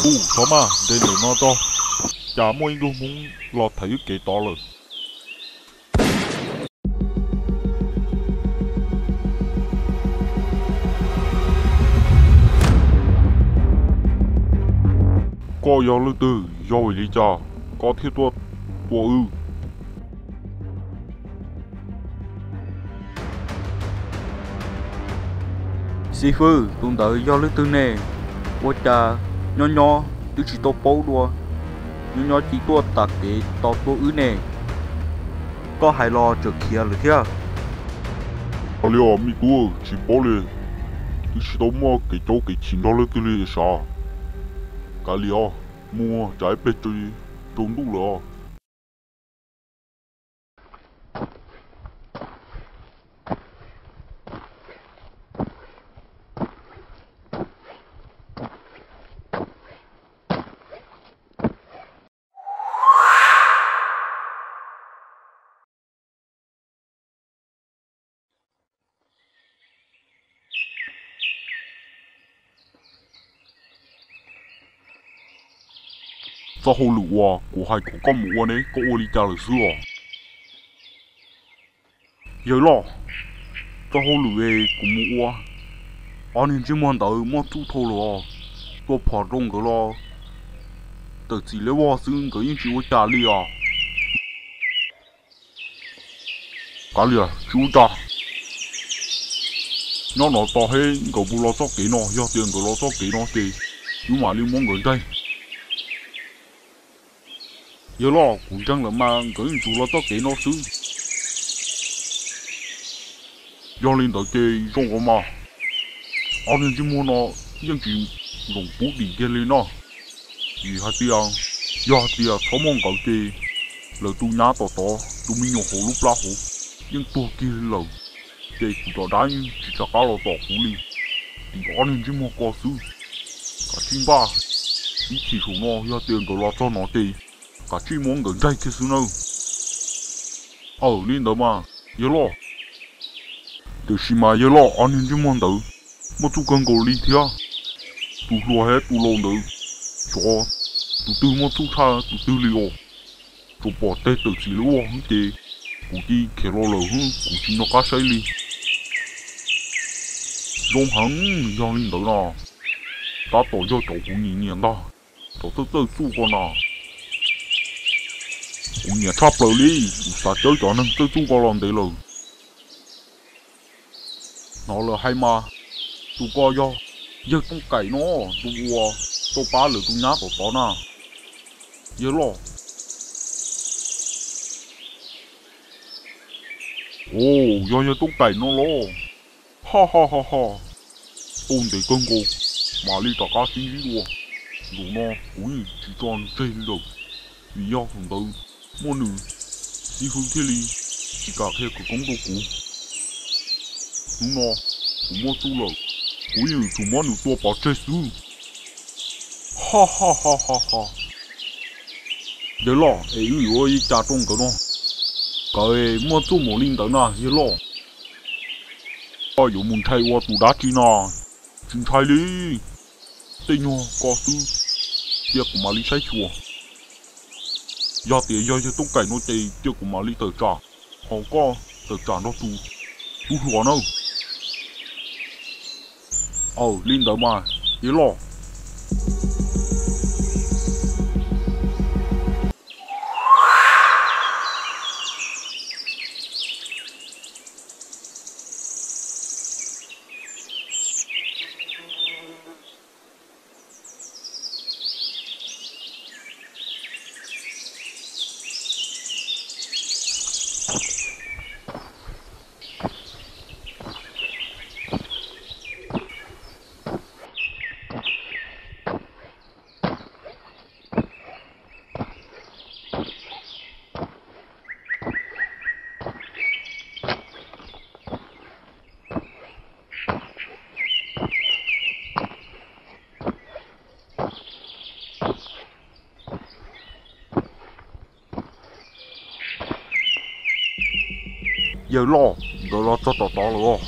Ub, thov maj, nres ntawm no tso, cas muaj ib tug Hmoob los thaiv wb kev tod lawm. Koj yog leej twg, yog vim li cas koj thiaj tuaj tua wb? Xib fwb, tus ntawd yog leej twg ne? Ua cas nyob nyob twb tsis tau paub dua, nyob nyob cia li tuaj tas kev tos tua wb ne? Koj hais los tseem khiav lawm thiab. Kav liam os me tub, tsis paub li, twb tsis tau muaj kev caub kev chim nrog leej twg li sav. Kav liam os, mus tsam ib pliag tsaus ntuj lawm os. Txoj hauj lwm uas kuv hais kom koj mus ua ne, koj ua li cas lawm xwb os? Yawg loj, txoj hauj lwm es kuv mus ua, ob niag ntsej muag ntawd muaj txuj dhau lawm os. Tua phom rau nkawd los tawm txim liab vog xwb, nkawd yeej tsis ua cas li os. Kav liam, tsis ua cas. Nyob no tos seb nkawd puas los txoj kev no, yog tias nkawd los txoj kev no ces wb mam li muab nkawd nrhaij. Yawg loj, kuv ntseeg lawm mas nkawd yeej tsuas los txoj kev no xwb. Yog li ntawd ces zoo os mas, ob niag ntsej muag no yeej tsis zoo pub dim kiag li no. Vim hais tias yog hais tias txhob muaj nkawd ces lawv tus nyab tom tod tus me nyuam hauv lub plab hauv yeej tuag kiag li lawm, ces kuv cov dab yeej tsis rov qab los tom kuv li. Tim ob niag ntsej muag ko xwb. Kav tsij npaj, ib chim saum no yog tias nkawd los txog no ces kav tsij muab nkawd nrhaij kiag xwb nawb. Aws, li ntawd mas yawg loj. Tiam sis mas yawg loj, ob niag ntsej muag ntawd muaj txuj kawg nkaus li thiab. Tus hluas thiab tus laus ntawd xyov tus twg muaj txuj tshaj tus twg li os. Tsuas pom teg tawm txim li ua xwb ces kuv cia li khiav los lawm xwb, kuv tsis nco qab saib li. Zoo heev, yog li ntawd no tab tom yog cov kuv nyiam nyiam ntag, cov txawj txawj txuj ko no. Kuv nyiam tshaj plaws li, kuv xav cawb cov neeg txawj txuj ko los ntev lawm. Hnov lawv hais mas tus ko yog yawg Tooj Kaim no, tus uas tau pab lawv tus nyab tom tod na, yawg loj. Ov, yog yawg Tooj Kaim no los? Ho ho ho ho, Tau ntev kawg nkaus mam li rov qab sib ntsib dua. Zaum no kuv yeej tsis tso nws tseg li lawm, vim yog thaum ntawd muaj nws, xib hwb thiaj li tsis kam qhia khawv koob rau kuv. Hnub no kuv muaj txuj lawm, kuv yeej yuav tsum muab nws tua pov tseg xwb. Ho ho ho ho ho. Yawg loj, es wb yuav ua li cas rau nkawd no? Nkawd muaj txuj mus li ntawd na yawg loj. Koj yuav mus ntshai ua tus dab tsi no? Tsis ntshai li. Tej nyuag ko xwb, cia kuv mam li saib xyuas. Yog tias yog yawg Tooj Kaim no ces cia kuv mam li tawm tsam, ho koj tawm tsam nrog tus tub hluas nawb. Aw, li ntawd mas yawg loj. Yawg loj, nkawd los txog tom tod lawm os.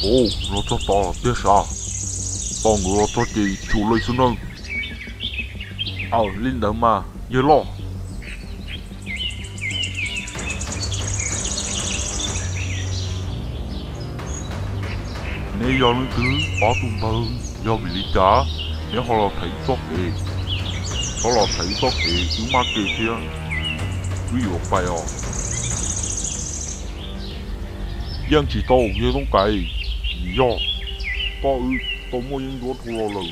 Ov, los txog tod tiag sav. Tos nkawd los txog ces xyuas lawv xwb nawb. Aw, li ntawd mas yawg loj. Neb yog leej twg, ob tug npawg, yog vim li cas neb ho los thaiv txoj kev? Txhob los thaiv txoj kev, wb maj kev thiab, wb yuav pais os. Yeej tsis tau, yawg Tooj Kaim, vim yog koj wb tau muaj yeeb ncuab dhau los lawm,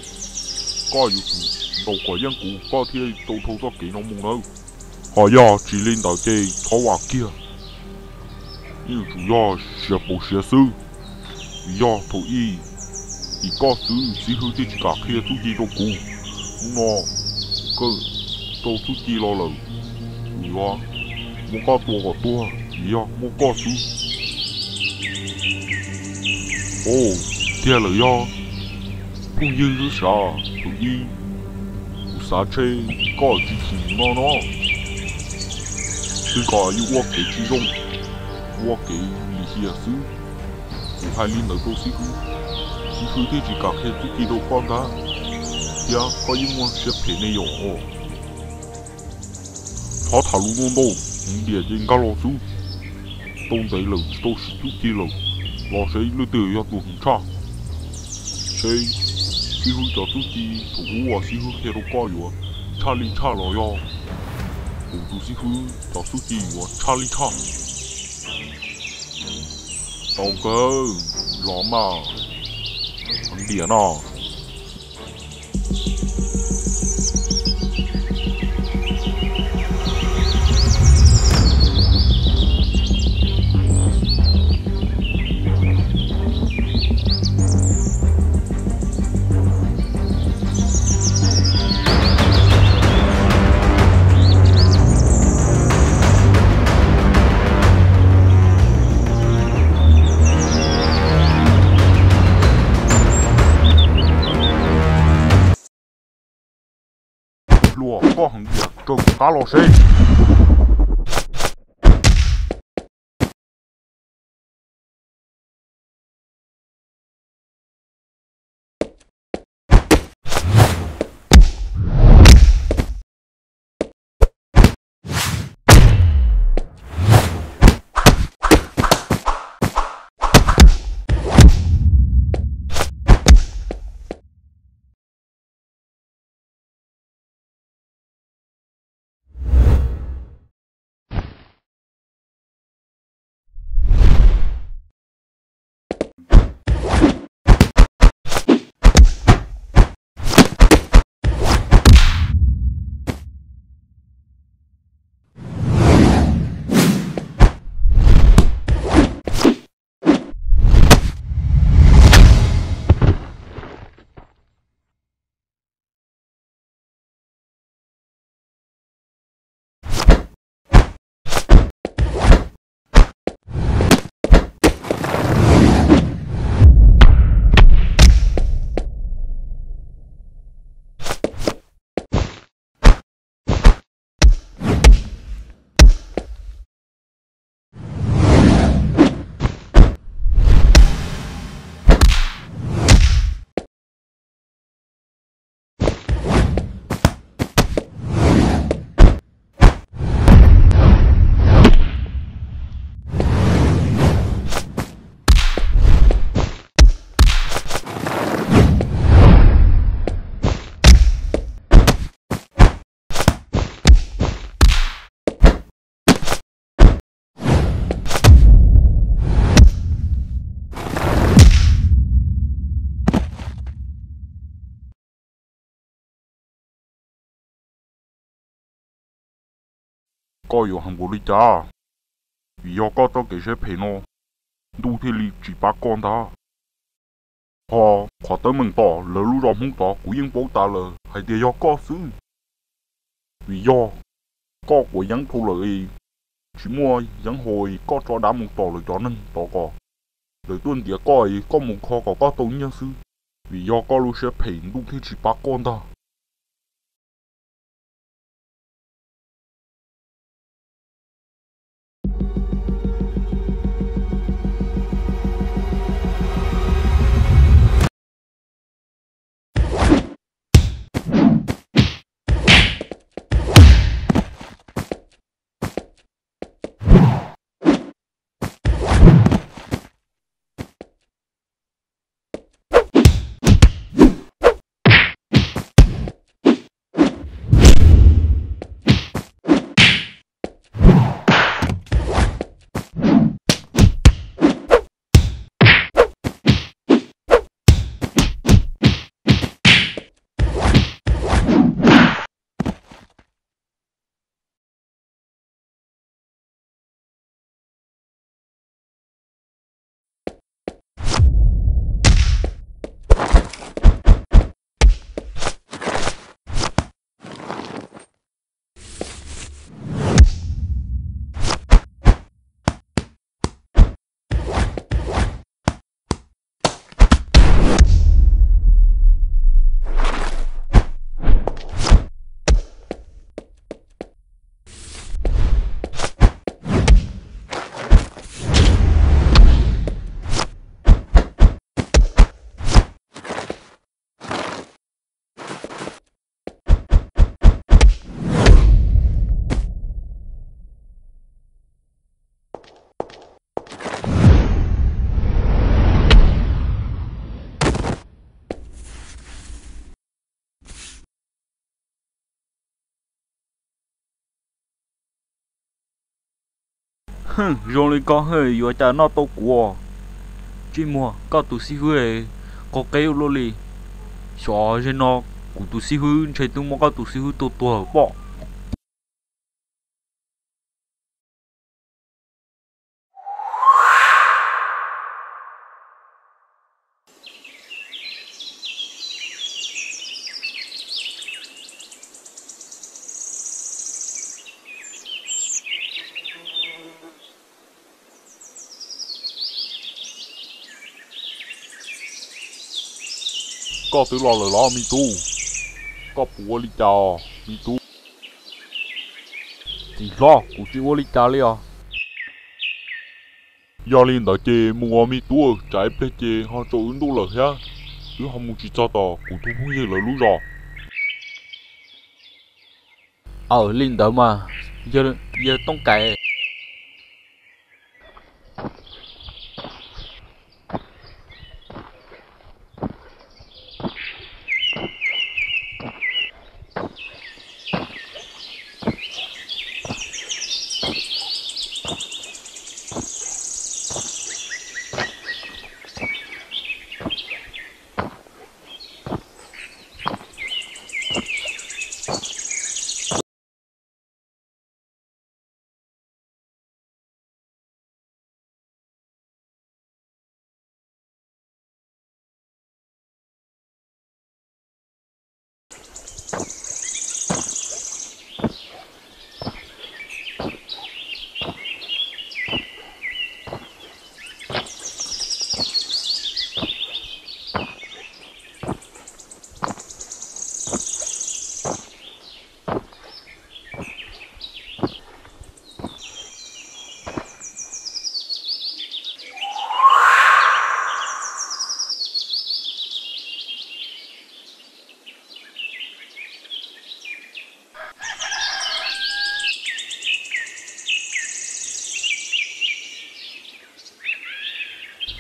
koj yuav tsum ntaus kom yeej kuv koj thiaj tau dhau txoj kev no mus nawb. Ho yog tsis li ntawd ces txhob vam kiag, yeej yuav tsum yog siav paus siav xwb. Vim yog thaum ub tim koj xwb, xib hwb thiaj tsis kam qhia txuj ci rau kuv. Hnub no kuv kawm tau txuj ci los lawm, kuv yuav muab koj tua kom tuag, vim yog muaj koj xwb. Ov, tiag lawm yog phooj ywg xwb sav. Thaum ub kuv xav ntshe koj tsis tshum no no, twb kom yeej ua kev tsis zoo, ua kev lim hiam xwb. Kuv hais li ntawd rau xib hwb, xib hwb thiaj tsis kam qhia txuj ci rau koj ntag, thiab koj yeej muaj siab phem ne yom. Txhob tham lus ntau ntau, heev diam ces nkag los xwb. Tau ntev lawm tsis tau siv txuj ci lawm, los seb leej twg yog tus heev tshaj. Seb xib hwb cov txuj ci thaum ub uas xib hwb qhia rau koj yuav tshaj li tshaj los yog kuv tus xib hwb cov txuj ci yuav tshaj li tshaj. Tau kawg, los mas, heev diam no. Hluas, koj heev tiag, raws kuv qab los seb. Koj yuav hais npaum li cas? Vim yog koj txoj kev siab phem no, ntuj thiaj li tsis pab koj ntag. Ho qhov teeb meem tom lawv lub zos Hmoob tod kuv yeej paub tas lawm hais tias yog koj xwb. Vim yog koj quav yeeb dhau lawm, tsis muaj yeeb haus, koj tso dab mus tom lawv cov neeg tod kom lawv tuaj ntiav koj, koj mus kho kom koj tau nyiaj xwb. Vim yog koj lub siab phem ntuj thiaj tsis pab koj ntag. Zoo li koj yuav cas noj tau kuv? Tsij muag, koj tus xib hwb qaug qeb ua luaj li. Xyov ze no kuv tus xib hwb ntshe twb muab koj tus xib hwb tua tuag pom. Koj twb los lawm los me tub? Koj puas ua li cas os me tub? Txiv hlob, kuv tsis ua li cas li os. Yog li ntawd ces mus os me tub, tsam ib pliag ces ho tsaus wb ntuj lawm thiab, wb ho mus tsis txog tom kuv tus phooj ywg lawv lub zos. Aws, li ntawd mas, yawg Tooj Kais.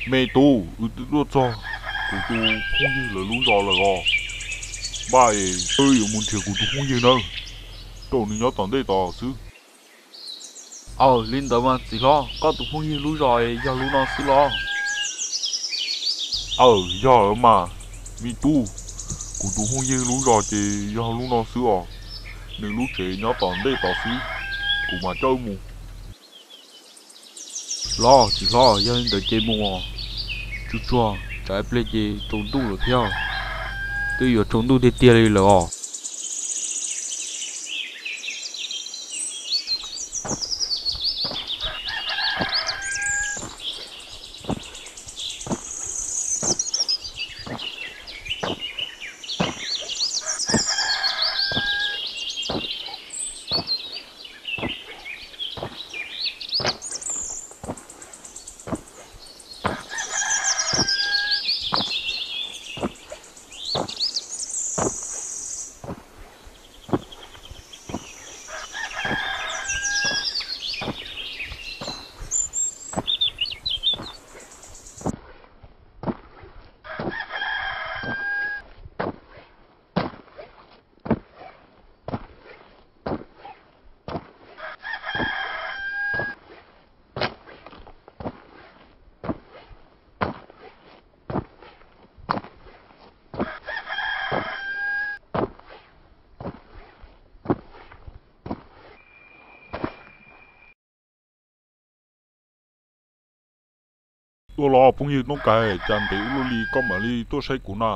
Me tub, wb twb tuaj txog kuv tus phooj ywg lawv lub zos lawm os. Npaj es wb yuav mus nrhiav kuv tus phooj ywg nawb, rau nws nyob tom ntej tod xwb. Aws, li ntawd mas txiv hlob, koj tus phooj ywg lub zos yog lub no xwb los? Aws, yog lawm mas me tub, kuv tus phooj ywg lub zos ces yog lub no xwb os, nws lub tsev nyob tom ntej tod xwb. kuv mam coj wb mus. Los tsis hlob, yog li ntawd ces mus os. Tsuag tsuag, tsam ib pliag ces tsaus ntuj lawm thiab. Twb yuav tsaus ntuj tiag tiag li lawm os. Ua los phooj ywg Tooj Kais, cas ntev ua luaj li koj mam li tuaj saib kuv na?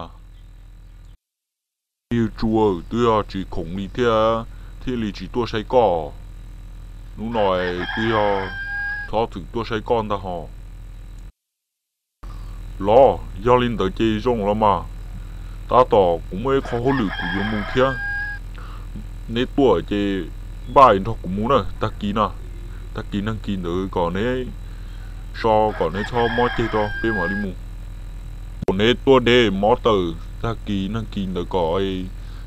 Phooj ywg Tsu, twb yog tsis khoom li thiab thiaj li tsis tuaj saib koj. Hnub no twb yog txhob txwm tuaj saib koj ntag hos. Los yog li ntawd ces zoo los mas, tab tom kuv muaj ib qho hauj lwm kuv yuav mus thiab. Neb tuaj ces npaj nrog kuv mus na, tag kis na, tag kis nag kis ntawd kom neb so kom neb txhob mob ceg tso peb mam li mus. Kom neb tuaj de mob taws tag kis nag kis ntawd kom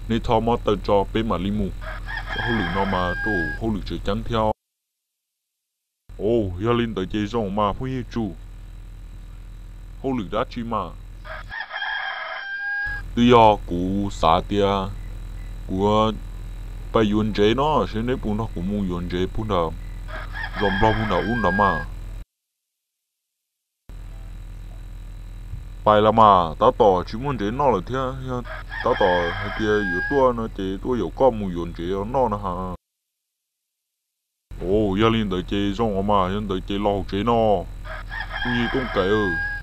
neb txhob mob taws tso peb mam li mus. Hauj lwm no mas tus hauj lwm tseem ceeb thiab. Os, yog li ntawd ces zoo mas phooj ywg Tsu. Hauj lwm dab tsi mas? Twb yog kuv xav tias kuv pais yuav ntsev no, seb neb puas nrog kuv mus yuav ntsev puag nram zos Nplog puag nram ub nrad mas. Pais las mas, tab tom tsis muaj ntsev noj lawm thiab, yog tab tom hais tias yuav tuaj no ces tuaj yaum koj mus yuav ntsev noj no ha. Os, yog li ntawd ces zoo os mas, yog ntawd ces los hauv tsev no. Phooj ywg Tooj Kais,